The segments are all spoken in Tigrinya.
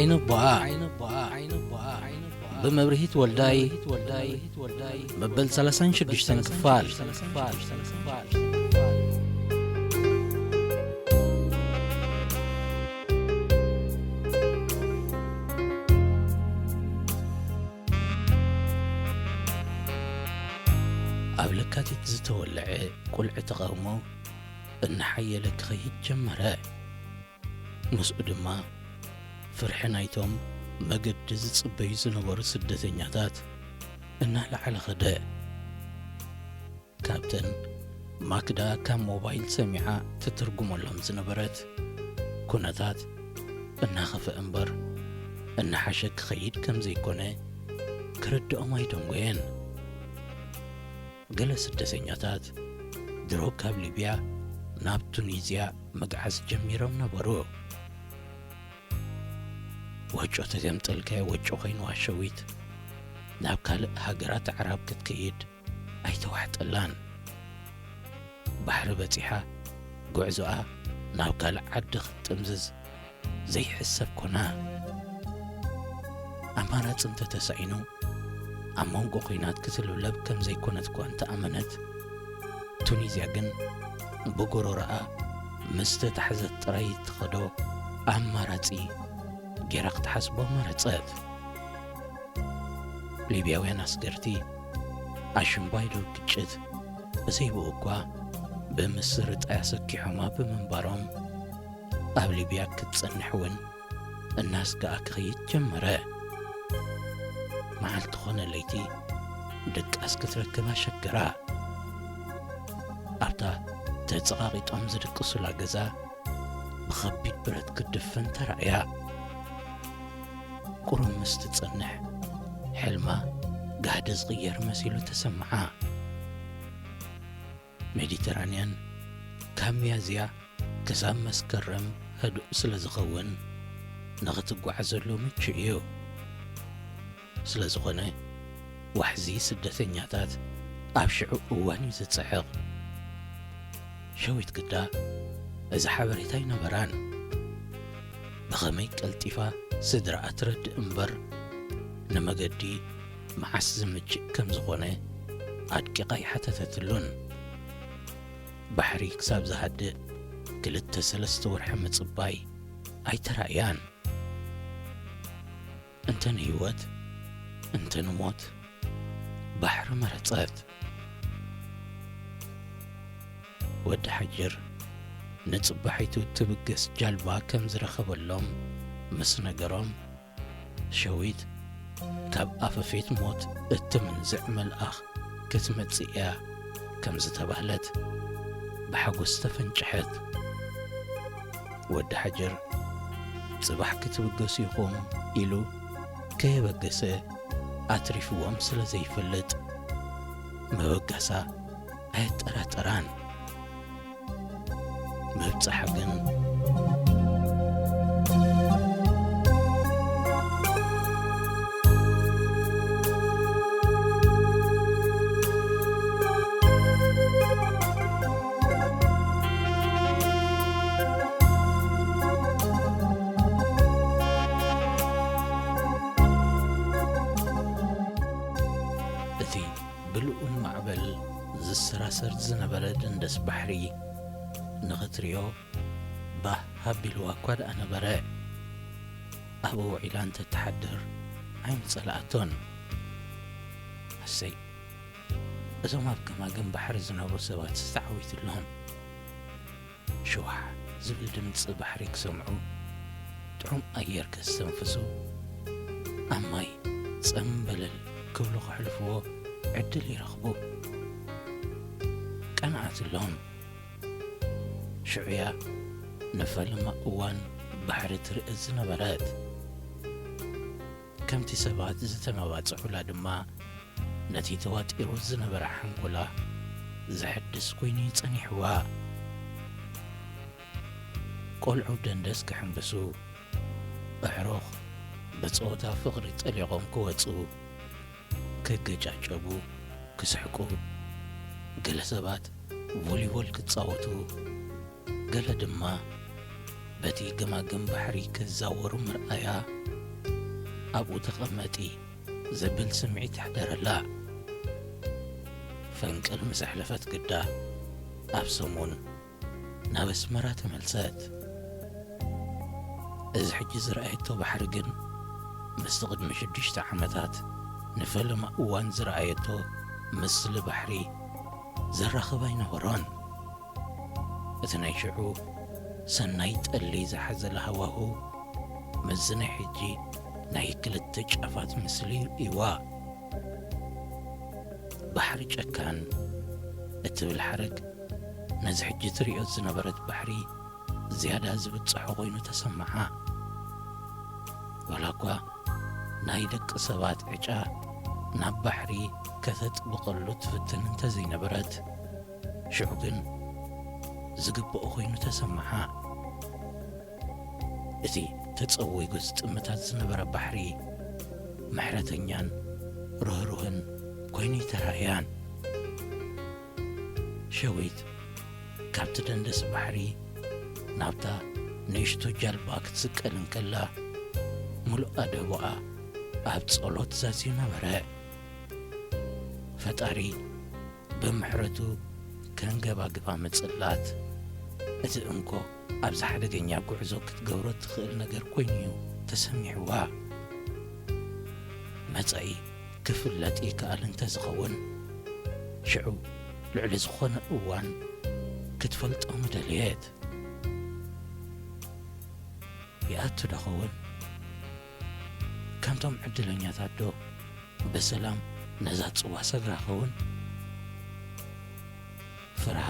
ዓይኒ ቧ ብመብርሂት ወልዳይ መበል ሰላሳን ሽዱሽተን ክፋል። ኣብ ለካቲት ዝተወልዐ ቁልዒ ተቓውሞ እናሓየለ ክኸይድ ጀመረ። ምስኡ ድማ ፍርሒ ናይቶም መገዲ ዝጽበዩ ዝነበሩ ስደተኛታት እናለዓለ ኸደ። ካብተን ማክዳ ካብ ሞባይል ሰሚዓ ትትርጉመሎም ዝነበረት ኩነታት እናኸፍአ እምበር እናሓሸ ክኸይድ ከም ዘይኮነ ክርድኦም ኣይደንጎየን። ገለ ስደተኛታት ድሮ ካብ ሊብያ ናብ ቱኒዝያ ምግዓዝ ጀሚሮም ነበሩ። ወጮ ተገምጠልካዮ ወጮ ኮይንዋ ሸዊት ናብ ካልእ ሃገራት ኣዕራብ ክትከይድ ኣይተዋሕጠላን። ባሕሪ በጺሓ ጉዕዞኣ ናብ ካልእ ዓዲ ክትጥምዝዝ ዘይሕሰብ ኮና። ኣማራጺ እንተተሳኢኑ ኣብ መንጎ ኲናት ክትልብለብ ከም ዘይኮነት እኳ እንተኣመነት፣ ቱኒዝያ ግን ብጎሮሮኣ ምስ ተታሕዘት ጥራይ እትኸዶ ኣማራጺ ጌራ ክትሓስቦ መረጸት። ሊብያውያን ኣስገርቲ ኣሽምባይዶ ግጭት ብዘይብኡ እኳ ብምስርጣ ኣሰኪሖማ ብምንባሮም፣ ኣብ ሊብያ ክትጸንሕ እውን እናስግኣ ክኸይድ ጀመረ። መዓልቲ ኾነ ለይቲ ድቃስ ክትረክብ ኣሸገራ። ኣብታ ተጸቓቒጦም ዝድቅሱላ ገዛ ብኸቢድ ብረት ክትድፈን ተራእያ። ቁሩብ ምስ ትጸንሕ፣ ሕልማ ጋህዲ ዝቕየር መሲሉ ተሰምዓ። ሜዲተራንያን ካብ ሚያዝያ ክሳብ መስከረም ህዱእ ስለ ዝኸውን፣ ንኽትጓዓዘሉ ምቹእ እዩ። ስለ ዝኾነ፣ ዋሕዚ ስደተኛታት ኣብ ሽዑ እዋን እዩ ዝጽዕቕ። ሸዊት ግዳ እዚ ሓበሬታ ኣይነበራን። ብኸመይ ቀልጢፋ ስድራኣ ትረድእ እምበር፣ ንመገዲ መዓስ ዝምችእ ከም ዝኾነ ኣድቂቓ ኣይሓተተትሉን። ባሕሪ ክሳብ ዝሃድእ ክልተ ሰለስተ ወርሒ ምጽባይ ኣይተራእያን። እንተ ንህይወት እንተ ንሞት ባሕሪ መረጸት። ወዲ ሓጅር ንጽባሒቱ ትብገስ ጃልባ ከም ዝረኸበሎም ምስ ነገሮም፣ ሸዊት ካብ ኣፈፌት ሞት እትምንዝዕ መልኣኽ ክትመጽእ እያ ከም ዝተባህለት ብሓጎስ ተፈንጨሐት። ወዲ ሓጀር፣ "ጽባሕ ክትብገሱ ኢኹም" ኢሉ ከየበገሰ ኣትሪፍዎም ስለ ዘይፈልጥ፣ ምብጋሳ ኣየጠራጠራን። ምብጻሓ ግን እቲ ብልኡም ማዕበል ዝሰራሰር ዝነበረ ደንደስ ባሕሪ ንኽትሪኦ ባህ ኣቢልዋ እኳ ደኣ ነበረ። ኣብኡ ውዒላ እንተትሓድር ኣይምጸልኣቶን። ኣሰይ፣ እዞም ኣብ ገማግም ባሕሪ ዝነብሩ ሰባትስ ተዓዊትሎም። ሽዋሕ ዝብል ድምጺ ባሕሪ ክሰምዑ፣ ጥዑም ኣየር ከስተንፍሱ፣ ኣብ ማይ ጸምበለል ክብሉ ከሕልፍዎ ዕድል ይረኽቡ። ቀንኣትሎም። ሽዑያ ንፈለማ እዋን ባሕሪ ትርኢ ዝነበረት። ከምቲ ሰባት ዝተመባጽሑላ ድማ፣ ነቲ ተዋጢሩ ዝነበረ ሓንጎላ ዘሐድስ ኮይኑ እዩ ጸኒሕዋ። ቆልዑ ደንደስ ክሕንብሱ፣ ኣዕሩኽ ብጸወታ ፍቕሪ ጠሊቖም ክወጹ፣ ክገጫጨቡ፣ ክስሕቁ፣ ገለ ሰባት ቮሊቦል ክጻወቱ፣ ገለ ድማ በቲ ገማግም ባሕሪ ክዛወሩ ምርኣያ ኣብኡ ተቐመጢ ዝብል ስምዒት ኣሕደረላ። ፈንቅል ምስ ኣሕለፈት ግዳ ኣብ ሰሙን ናብ ኣስመራ ተመልሰት። እዚ ሕጂ ዝረኣየቶ ባሕሪ ግን ምስቲ ቅድሚ ሽዱሽተ ዓመታት ንፈለማ እዋን ዝረኣየቶ ምስሊ ባሕሪ ዘራኽብ ኣይነበሮን። እቲ ናይ ሽዑ ሰናይ ጠሊ ዝሓዘለ ሃዋሁ ምስዚ ናይ ሕጂ ናይ ክልተ ጫፋት ምስሊ ይርእይዋ። ባሕሪ ጨካን እትብል ሓረግ ነዚ ሕጂ ትርእዮ ዝነበረት ባሕሪ ዝያዳ ዝብጽሖ ኮይኑ ተሰምዓ። ዋላ እኳ ናይ ደቂ ሰባት ዕጫ ናብ ባሕሪ ከተጥብቐሉ ትፍትን እንተዘይነበረት፣ ሽዑ ግን ዝግብኦ ኮይኑ ተሰምዓ። እቲ ተጸዊጉ ዝጥምታት ዝነበረ ባሕሪ ምሕረተኛን ርህሩህን ኮይኑ ኣይተራእያን። ሸዊት ካብቲ ደንደስ ባሕሪ ናብታ ንእሽቶ ጃልባ ክትስቀል እንከላ፣ ምሉእ ኣድህቦኣ ኣብ ጸሎት ዛዝዩ ነበረ። ፈጣሪ ብምሕረቱ ከንገባግባ ምጽላት፣ እቲ እንኮ ኣብዚ ሓደገኛ ጉዕዞ ክትገብሮ እትኽእል ነገር ኮይኑ እዩ ተሰሚዕዋ። መጻኢ ክፍለጥ ይከኣል እንተ ዝኸውን፣ ሽዑ ልዕሊ ዝኾነ እዋን ክትፈልጦ ምደለየት። ይኣቱ ዶ ኸውን? ከምቶም ዕድለኛታት ዶ ብሰላም ነዛ ጽዋ ሰግራ ኸውን? ፍርሃ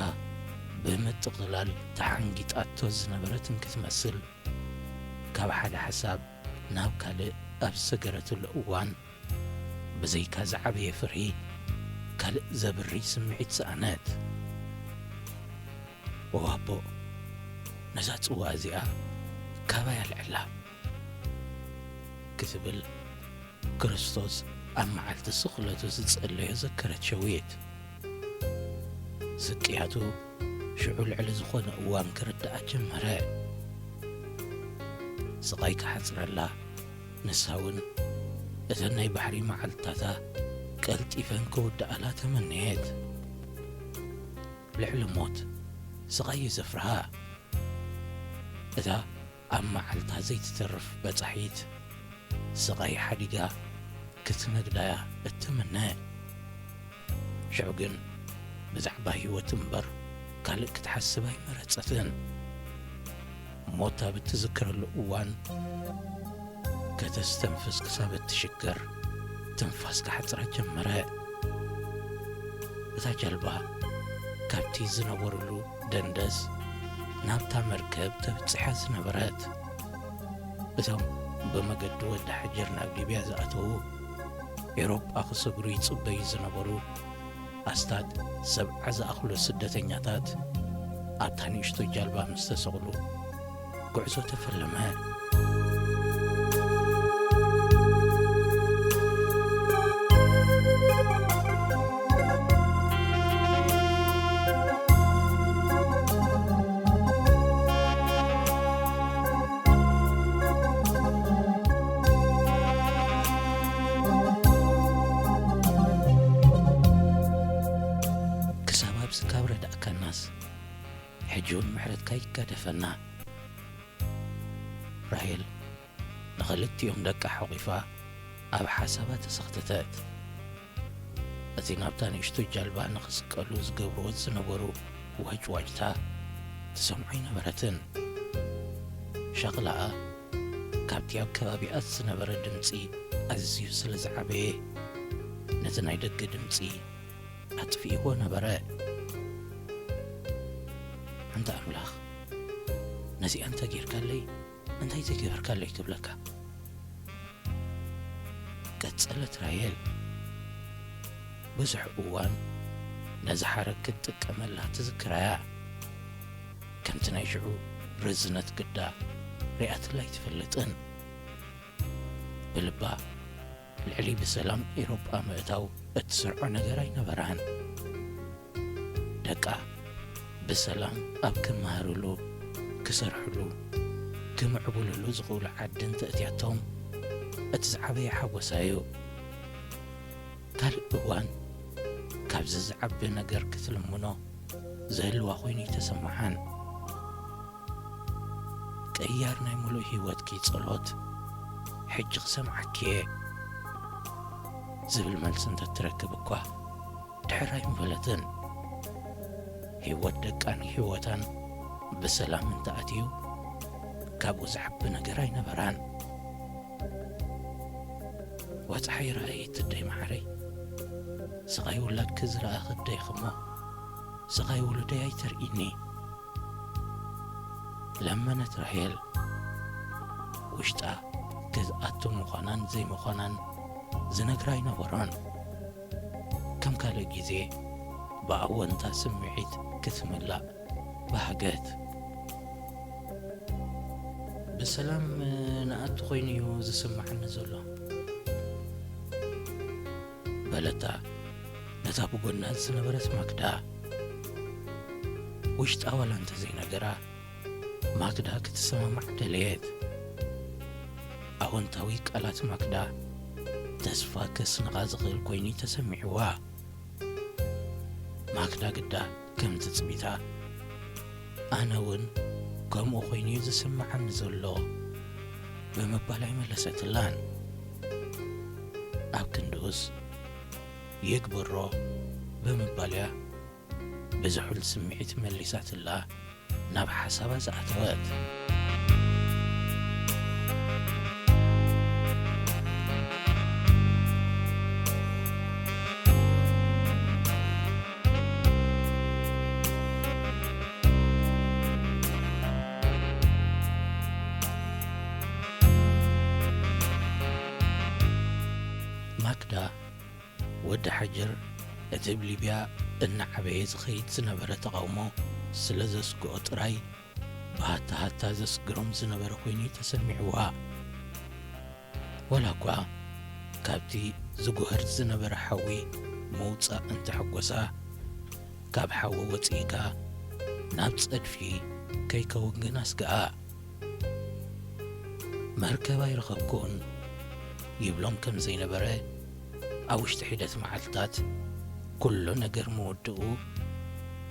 ብምጥቕላል ተሓንጊጣቶ ዝነበረትን ክትመስል፣ ካብ ሓደ ሓሳብ ናብ ካልእ ኣብ ዝሰገረትሉ እዋን፣ ብዘይካ ዝዓበየ ፍርሂ፣ ካልእ ዘብሪ ስምዒት ሰኣነት። "ወዋቦ፣ ነዛ ጽዋ እዚኣ ካባይ ኣልዕላ" ክትብል ክርስቶስ ኣብ መዓልቲ ስቕለቱ ዝጸለዮ ዘከረት ሸዊት። ስቅያቱ ሽዑ ልዕሊ ዝኾነ እዋን ክርድኣ ጀመረ። ስቓይ ክሓጽረላ፣ ንሳ እውን እተን ናይ ባሕሪ መዓልትታታ ቀልጢፈን ክውድኣላ ተመነየት። ልዕሊ ሞት ስቓይ እዩ ዘፍርሃ። እታ ኣብ መዓልታ ዘይትተርፍ በጻሒት፣ ስቓይ ሓዲጋ ክትነግዳ እትምነ። ሽዑ ግን ብዛዕባ ህይወት እምበር ካልእ ክትሓስብ ኣይመረጸትን። ሞት ኣብ እትዝክረሉ እዋን፣ ከተስተንፍስ ክሳብ እትሽገር ትንፋስ ክሓጽራ ጀመረ። እታ ጀልባ ካብቲ ዝነበሩሉ ደንደስ ናብታ መርከብ ተብጽሓ ዝነበረት። እቶም ብመገዲ ወዲ ሓጀር ናብ ሊብያ ዝኣተዉ፣ ኤውሮጳ ክሰግሩ ይጽበዩ ዝነበሩ ኣስታት ሰብዓ ዝኣኽሉ ስደተኛታት ኣብታ ንእሽቶ ጃልባ ምስ ተሰቕሉ፣ ጉዕዞ ተፈለመ። ክሳብ ኣብዚ ካብ ረዳእካናስ፣ ሕጂ እውን ምሕረትካ ይጋደፈና። ራሄል ንኽልቲኦም ደቃ ሓቑፋ ኣብ ሓሳባ ተሰኽተተት። እቲ ናብታ ንእሽቶ ጃልባ ንኽስቀሉ ዝገብርዎ ዝነበሩ ዋጭዋጭታ ትሰምዖ ኣይነበረትን። ሻቕላኣ ካብቲ ኣብ ከባቢኣ ዝነበረ ድምጺ ኣዝዩ ስለ ዝዓበየ፣ ነቲ ናይ ደገ ድምጺ ኣጥፊእዎ ነበረ። ኣንታ ኣምላኽ፣ ነዚኣ እንተ ጌርካለይ፣ እንታይ ዘይገበርካለይ ክብለካ? ቀጸለት ራሄል። ብዙሕ እዋን ነዚ ሓረግ ክትጥቀመላ ትዝክራያ። ከምቲ ናይ ሽዑ ርዝነት ግዳ ሪኣትላ ኣይትፈልጥን። ብልባ ልዕሊ ብሰላም ኤውሮጳ ምእታው እትሰርዖ ነገር ኣይነበራን። ደቃ ብሰላም ኣብ ክመሃርሉ፣ ክሰርሕሉ፣ ክምዕብልሉ ዝኽእሉ ዓዲ እንተእትያቶም፣ እቲ ዝዓበየ ሓጎሳ እዩ። ካልእ እዋን ካብዚ ዝዓቢ ነገር ክትልምኖ ዝህልዋ ኮይኑ ይተሰምዓን። ቀያር ናይ ሙሉእ ህይወትኪ ጸሎት፣ "ሕጂ ክሰምዓኪ እየ" ዝብል መልሲ እንተትረክብ እኳ ድሕር ኣይምበለትን። ህይወት ደቃን ህይወታን ብሰላም እንተኣትዩ ካብኡ ዝዓቢ ነገር ኣይነበራን። "ወጽሓይ ረኣየት ኣደይ መዓረይ፣ ስቓይ ውላድኪ ዝረኣኺ ኣደይኺ እሞ ስቓይ ውሉደይ ኣይተርእይኒ" ለመነት ራሄል። ውሽጣ ክትኣቱ ምዃናን ዘይምዃናን ዝነግራ ኣይነበሮን። ከም ካልእ ግዜ ብኣወንታ ስምዒት ክትምላእ ባህገት። "ብሰላም ንኣቱ ኮይኑ እዩ ዝስምዓኒ ዘሎ" በለታ ነታ ብጎና ዝነበረት ማክዳ። ውሽጣ ዋላ እንተዘይነገራ፣ ማክዳ ክትሰማማዕ ደለየት። ኣወንታዊ ቃላት ማክዳ ተስፋ ከስንቓ ዝኽእል ኮይኑ ተሰሚዕዋ። ማክዳ ግዳ ከም ትጽቢታ፣ "ኣነ እውን ከምኡ ኮይኑ እዩ ዝስምዓኒ ዘሎ" ብምባል ኣይመለሰትላን። ኣብ ክንድኡስ፣ "ይግበሮ" ብምባል እያ ብዝሑል ስምዒት መሊሳትላ ናብ ሓሳባ ዝኣተወት። ማክዳ ወዲ ሓጀር፣ እቲ ኣብ ሊብያ እናዓበየ ዝኸይድ ዝነበረ ተቓውሞ ስለ ዘስግኦ ጥራይ፣ ብሃታ ሃታ ዘስግሮም ዝነበረ ኮይኑ ተሰሚዕዋ። ዋላ እኳ ካብቲ ዝጉህር ዝነበረ ሓዊ ምውጻእ እንተሐጎሳ፣ ካብ ሓዊ ወጺእካ ናብ ጸድፊ ከይከውን ግን ኣስግኣ። "መርከብ ኣይረኸብኩን" ይብሎም ከም ዘይነበረ፣ ኣብ ውሽጢ ሒደት መዓልትታት ኩሉ ነገር ምውድኡ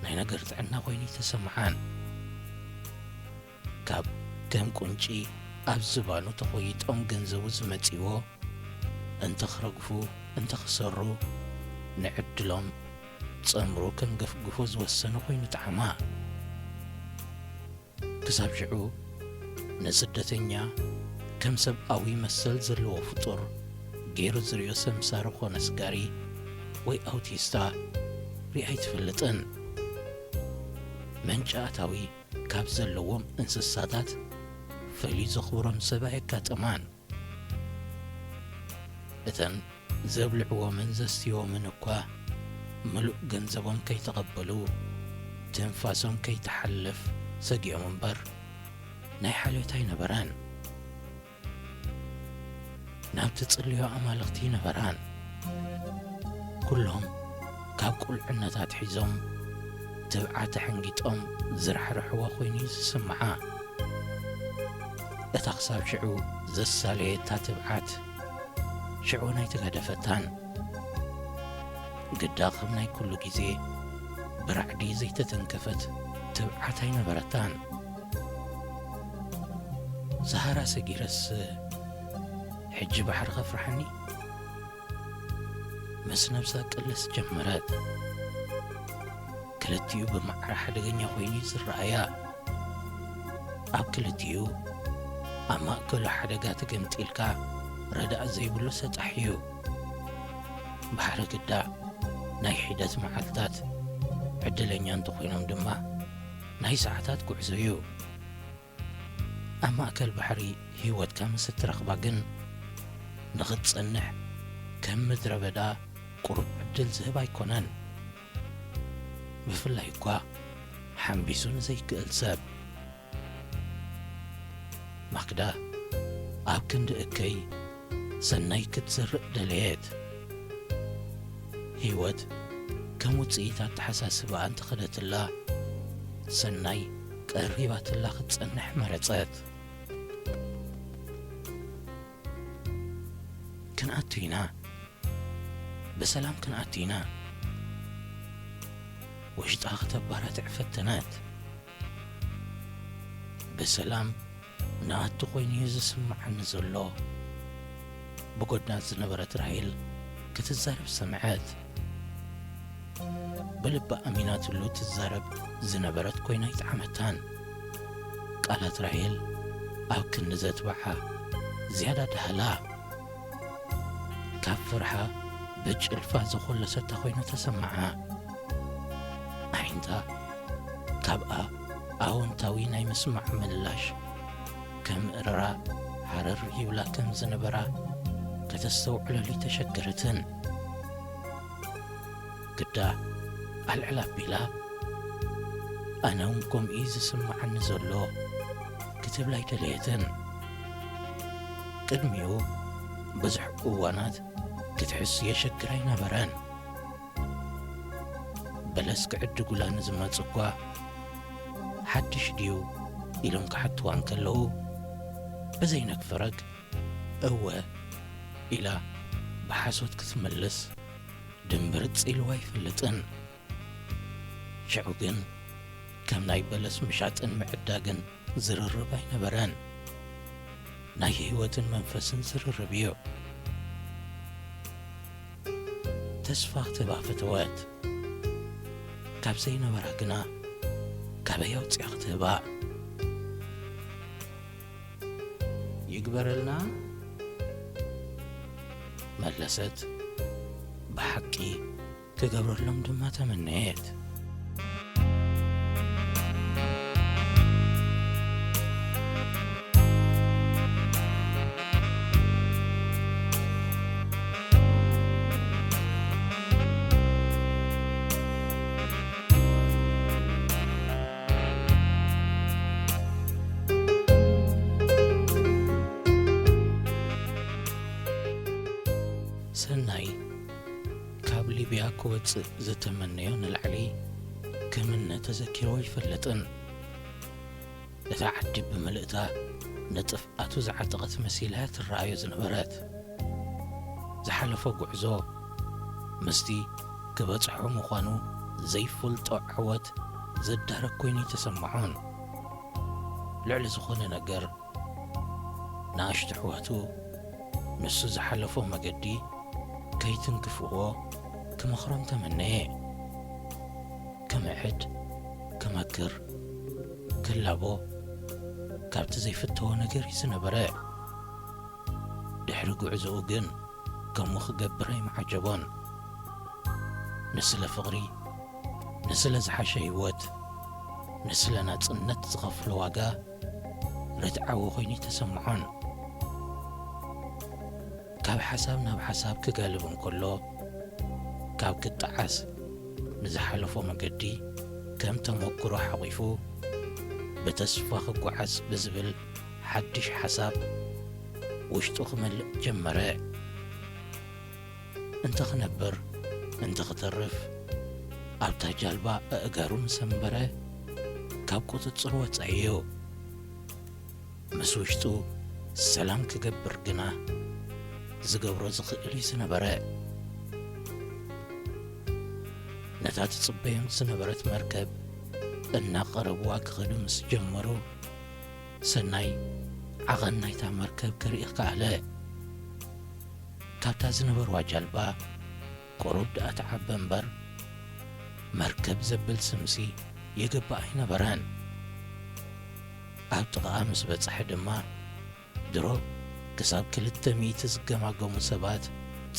ናይ ነገር ጥዕና ኮይኑ ይተሰምዓን። ካብ ከም ቁንጪ ኣብ ዝባኑ ተኾይጦም ገንዘቡ ዝመጽእዎ፣ እንተ ክረግፉ እንተ ክሰሩ፣ ንዕድሎም ጸምሩ ከንገፍግፎ ዝወሰነ ኮይኑ ጠዓማ። ክሳብ ሽዑ ንስደተኛ ከም ሰብኣዊ መሰል ዘለዎ ፍጡር ገይሩ ዝርእዮ ሰምሳሪ ኮነ ስጋሪ ወይ ኣውቲስታ ሪኣ ኣይትፈልጥን። ምንጪ ኣታዊ ካብ ዘለዎም እንስሳታት ፈልዩ ዘኽብሮም ሰብ ኣየጋጥማን። እተን ዘብልዕዎምን ዘስትይዎምን እኳ ምሉእ ገንዘቦም ከይተቐበሉ፣ ትንፋሶም ከይትሓልፍ ሰጊኦም እምበር፣ ናይ ሓልዮት ኣይነበረን። ናብ ትጽልዮ ኣማልኽቲ ነበራን። ኩሎም ካብ ቁልዕነት ኣትሒዞም ትብዓት ኣሐንጊጦም ዝራሕርሕዋ ኮይኑ እዩ ዝስምዓ። እታ ክሳብ ሽዑ ዘሳለየታ ትብዓት ሽዑ ኣይተጋደፈታን። ግዳ ከም ናይ ኩሉ ግዜ ብራዕዲ ዘይተተንከፈት ትብዓት ኣይነበረታን። ሰሃራ ሰጊረስ ሕጂ ባሕሪ ከፍርሓኒ? ምስ ነብሳ ቅለስ ጀመረት። ክልቲኡ ብማዕረ ሓደገኛ ኮይኑ እዩ ዝረኣያ። ኣብ ክልቲኡ ኣብ ማእከሉ ሓደጋ ተገምጢልካ ረዳእ ዘይብሉ ሰጣሕ እዩ። ባሕሪ ግዳ ናይ ሒደት መዓልታት፣ ዕድለኛ እንተኾይኖም ድማ ናይ ሰዓታት ጉዕዞ እዩ። ኣብ ማእከል ባሕሪ ህይወትካ ምስ እትረኽባ ግን፣ ንኽትጸንሕ ከም ምድረ በዳ ቁሩብ ዕድል ዝህብ ኣይኮነን። ብፍላይ እኳ ሓንቢሱ ንዘይክእል ሰብ። ማክዳ ኣብ ክንዲ እከይ ሰናይ ክትዘርእ ደለየት። ህይወት ከም ውጽኢት ኣተሓሳስባኣ እንተኸደትላ፣ ሰናይ ቀሪባትላ ክትጸንሕ መረጸት። ክንኣቱ ኢና፣ ብሰላም ክንኣቱ ኢና። ውሽጣ ከተባራትዕ ፈተነት። ብሰላም ንኣቱ ኮይኑ እዩ ዝስምዓኒ ዘሎ። ብጎድና ዝነበረት ራሄል ክትዛረብ ሰምዐት። ብልባ ኣሚናትሉ ትዛረብ ዝነበረት ኮይና ኣይጠዓመታን። ቃላት ራሄል ኣብ ክንዲ ዘትብዓ ዝያዳ ዳህላ። ካብ ፍርሓ ብጭልፋ ዝኾለሰታ ኮይና ተሰምዓ። ኣዒንታ ካብኣ ኣወንታዊ ናይ ምስማዕ ምላሽ ከም እረራ ሃረር ይብላ ከም ዝነበራ ከተስተውዕለሉ ተሸገረትን። ግዳ ኣልዕል ኣቢላ፣ "ኣነ እውን ከምኡ እዩ ዝስምዓኒ ዘሎ" ክትብል ኣይደለየትን። ቅድሚኡ ብዙሕ እዋናት ክትሕሱ የሸግር ኣይነበረን። በለስ ክዕድጉላ ንዝመጹ እኳ፣ "ሓድሽ ድዩ?" ኢሎም ክሓትዋ እንከለዉ፣ ብዘይነግፈረግ "እወ" ኢላ ብሓሶት ክትመልስ ድምብርጽ ኢልዋ ኣይፈልጥን። ሽዑ ግን ከም ናይ በለስ ምሻጥን ምዕዳግን ዝርርብ ኣይነበረን። ናይ ህይወትን መንፈስን ዝርርብ እዩ። ተስፋ ክትህባ ፈተወት። ካብ ዘይነበራ ግና ካበይ ኣውጽኣ ክትህባ? "ይግበረልና" መለሰት። ብሓቂ ክገብረሎም ድማ ተመነየት። ሰናይ ካብ ሊብያ ክወጽእ ዝተመነዮ ንላዕሊ ክምነ ተዘኪርዎ ኣይፈልጥን። እታ ዓዲ ብምልእታ ንጥፍኣቱ ዝዓጠቐት መሲላ እያ ትረኣዮ ዝነበረት። ዝሓለፎ ጉዕዞ ምስቲ ክበጽሖ ምዃኑ ዘይፈልጦ ዓወት ዘዳረግ ኮይኑ ኣይተሰምዖን። ልዕሊ ዝኾነ ነገር ንኣሽቱ ኣሕዋቱ ንሱ ዝሓለፎ መገዲ ከይትንክፍዎ ክመኽሮም ተመነየ። ክምዕድ፣ ክመክር፣ ክላቦ ካብቲ ዘይፍተዎ ነገር እዩ ዝነበረ። ድሕሪ ጉዕዞኡ ግን ከምኡ ክገብር ኣይምዓጀቦን። ንስለ ፍቕሪ፣ ንስለ ዝሓሸ ህይወት፣ ንስለ ናጽነት ዝኸፍሎ ዋጋ ርትዓዊ ኮይኑ ኣይተሰምዖን። ካብ ሓሳብ ናብ ሓሳብ ክጋልብ እንከሎ፣ ካብ ክጠዓስ ንዝሓለፎ መገዲ ከም ተመኩሮ ሓቒፉ፣ ብተስፋ ክጓዓዝ ብዝብል ሓድሽ ሓሳብ ውሽጡ ክመልእ ጀመረ። እንተ ክነብር፣ እንተ ክተርፍ፣ ኣብታ ጃልባ ኣእጋሩ ምስ ኣንበረ፣ ካብ ቁጽጽር ወጻኢ እዩ። ምስ ውሽጡ ሰላም ክገብር ግና ዝገብሮ ዝኽእል እዩ ዝነበረ። ነታ ትጽበዮም ዝነበረት መርከብ እናቐረብዋ ክኸዱ ምስ ጀመሩ፣ ሰናይ ዓቐን ናይታ መርከብ ክርኢ ከኣለ። ካብታ ዝነበርዋ ጃልባ ቁሩብ ደኣ ትዓቢ እምበር፣ መርከብ ዘብል ስምሲ ይግባእ ኣይነበረን። ኣብ ጥቓኣ ምስ በጽሐ ድማ፣ ድሮ ክሳብ ክልተ ሚእቲ ዝገማገሙ ሰባት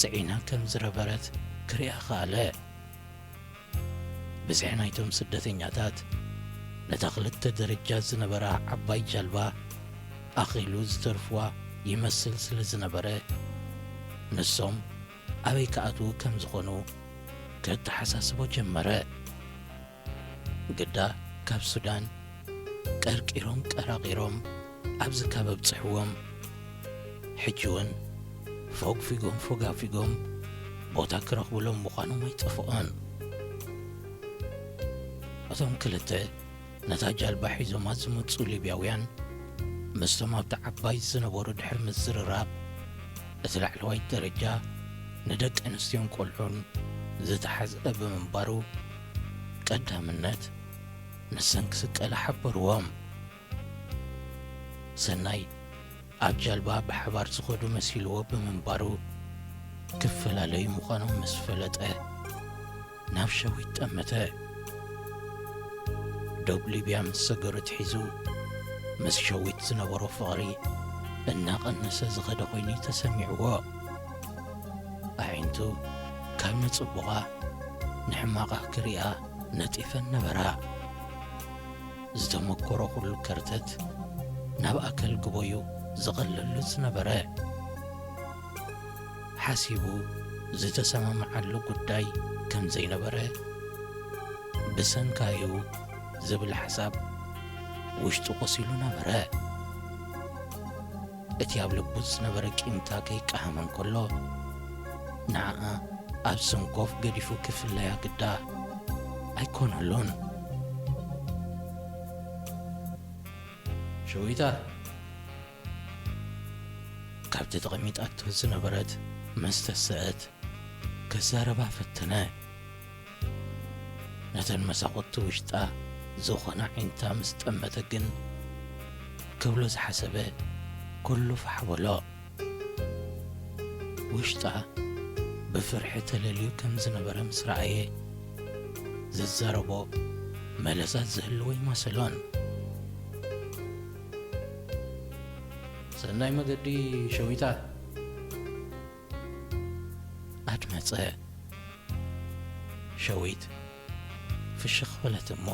ጽዒና ከም ዝነበረት ክሪኣ ከኣለ። ብዝሒ ናይቶም ስደተኛታት ነታ ክልተ ደረጃ ዝነበራ ዓባይ ጃልባ ኣኺሉ ዝተርፍዋ ይመስል ስለ ዝነበረ፣ ንሶም ኣበይ ክኣትዉ ከም ዝኾኑ ከተሓሳስቦ ጀመረ። ግዳ ካብ ሱዳን ቀርቂሮም ቀራቒሮም ኣብዚ ካብ ኣብጽሕዎም፣ ሕጂ እውን ፎግፊጎም ፎጋፊጎም ቦታ ክረኽብሎም ምዃኖም ኣይጠፍኦን። እቶም ክልተ ነታ ጃልባ ሒዞማ ዝመጹ ሊብያውያን፣ ምስቶም ኣብቲ ዓባይ ዝነበሩ ድሕሪ ምዝርራብ፣ እቲ ላዕለዋይ ደረጃ ንደቂ ኣንስትዮን ቆልዑን ዝተሓዝአ ብምንባሩ፣ ቀዳምነት ንሰን ክስቀላ ሓበርዎም። ሰናይ ኣብ ጃልባ ብሓባር ዝኸዱ መሲልዎ ብምንባሩ፣ ክፈላለዩ ምዃኖም ምስ ፈለጠ፣ ናብ ሸዊት ጠመተ። ዶብ ሊብያ ምስ ሰገሩ ኣትሒዙ፣ ምስ ሸዊት ዝነበሮ ፍቕሪ እናቐነሰ ዝኸደ ኮይኑ ተሰሚዕዎ። ኣዒንቱ ካብ ንጽቡቓ ንሕማቓ ክሪኣ ነጢፈን ነበራ። ዝተመኮሮ ኩሉ ከርተት ናብ ኣከል ግቦዩ ዝቐለሉ ዝነበረ። ሓሲቡ ዝተሰማምዓሉ ጉዳይ ከም ዘይነበረ፣ ብሰንካዩ ዝብል ሓሳብ ውሽጡ ቆሲሉ ነበረ። እቲ ኣብ ልቡ ዝነበረ ቂምታ ከይቀሃመ እንከሎ፣ ንዓኣ ኣብ ሰንኮፍ ገዲፉ ክፍለያ ግዳ ኣይኮነሉን። ሸዊታ፣ ካብቲ ተቐሚጣቶ ዝነበረት ምስ ተሰአት፣ ክዛረባ ፈተነ። ነተን መሳኹቲ ውሽጣ ዝኾና ኣዒንታ ምስ ጠመተ ግን፣ ክብሎ ዝሓሰበ ኩሉ ፋሕ በሎ። ውሽጣ ብፍርሒ ተለልዩ ከም ዝነበረ ምስ ረኣየ፣ ዝዛረቦ መለሳት ዝህልዎ ኣይመሰሎን። ሰናይ መገዲ ሸዊታ። ኣድመጸ። ሸዊት ፍሽኽ በለት እሞ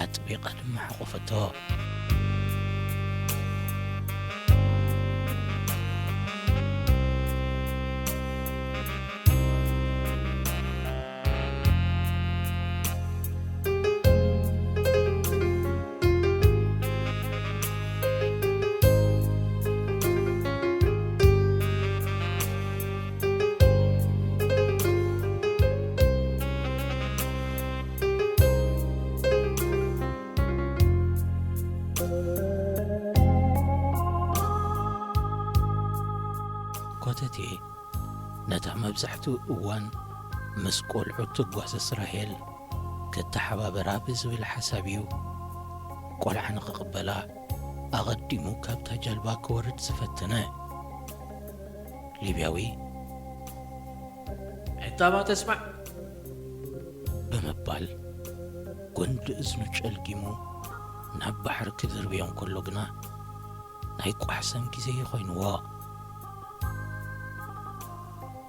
ኣጥቢቓ ድማ ሓቖፈቶ። ኮተቴ ነታ መብዛሕትኡ እዋን ምስ ቆልዑ ትጓሰስ ራሄል ክተሓባበራ ብዝብል ሓሳብ እዩ፣ ቆልዓ ንኽቕበላ ኣቐዲሙ ካብታ ጃልባ ክወርድ ዝፈተነ። ሊብያዊ፣ "ዕጣባ ተስማዕ!" ብምባል፣ ጉንዲ እዝኑ ጨልጊሙ ናብ ባሕሪ ክድርብዮ እንከሎ ግና፣ ናይ ቋሕሰም ግዜ እዩ ኮይንዎ።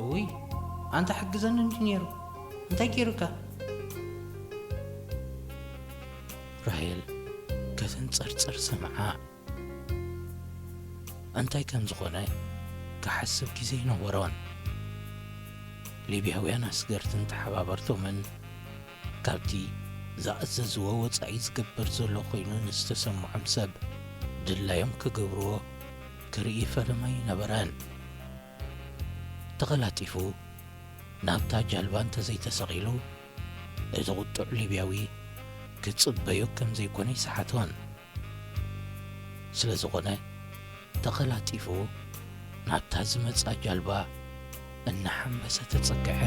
"እውይ፣ ኣንታ ሕግዘኒ እንዲ ነይሩ፣ እንታይ ገይሩካ?" ራሄል ከተንጸርጽር ሰምዓ። እንታይ ከም ዝኾነ ክሓስብ ግዜ ኣይነበሮን። ሊብያውያን ኣስገርትን ተሓባበርቶምን ካብቲ ዝኣዘዝዎ ወጻኢ ዝገብር ዘሎ ኮይኑ ንዝተሰምዖም ሰብ ድላዮም ክገብርዎ ክርኢ ፈለማ ኣይነበረን። ተቐላጢፉ ናብታ ጃልባ እንተዘይተሰቒሉ፣ እቲ ቁጡዕ ሊብያዊ ክጽበዮ ከም ዘይኮነ ይሰሓቶን። ስለ ዝኾነ፣ ተቐላጢፉ ናብታ ዝመጻ ጃልባ እናሓንበሰ ተጸግዐ።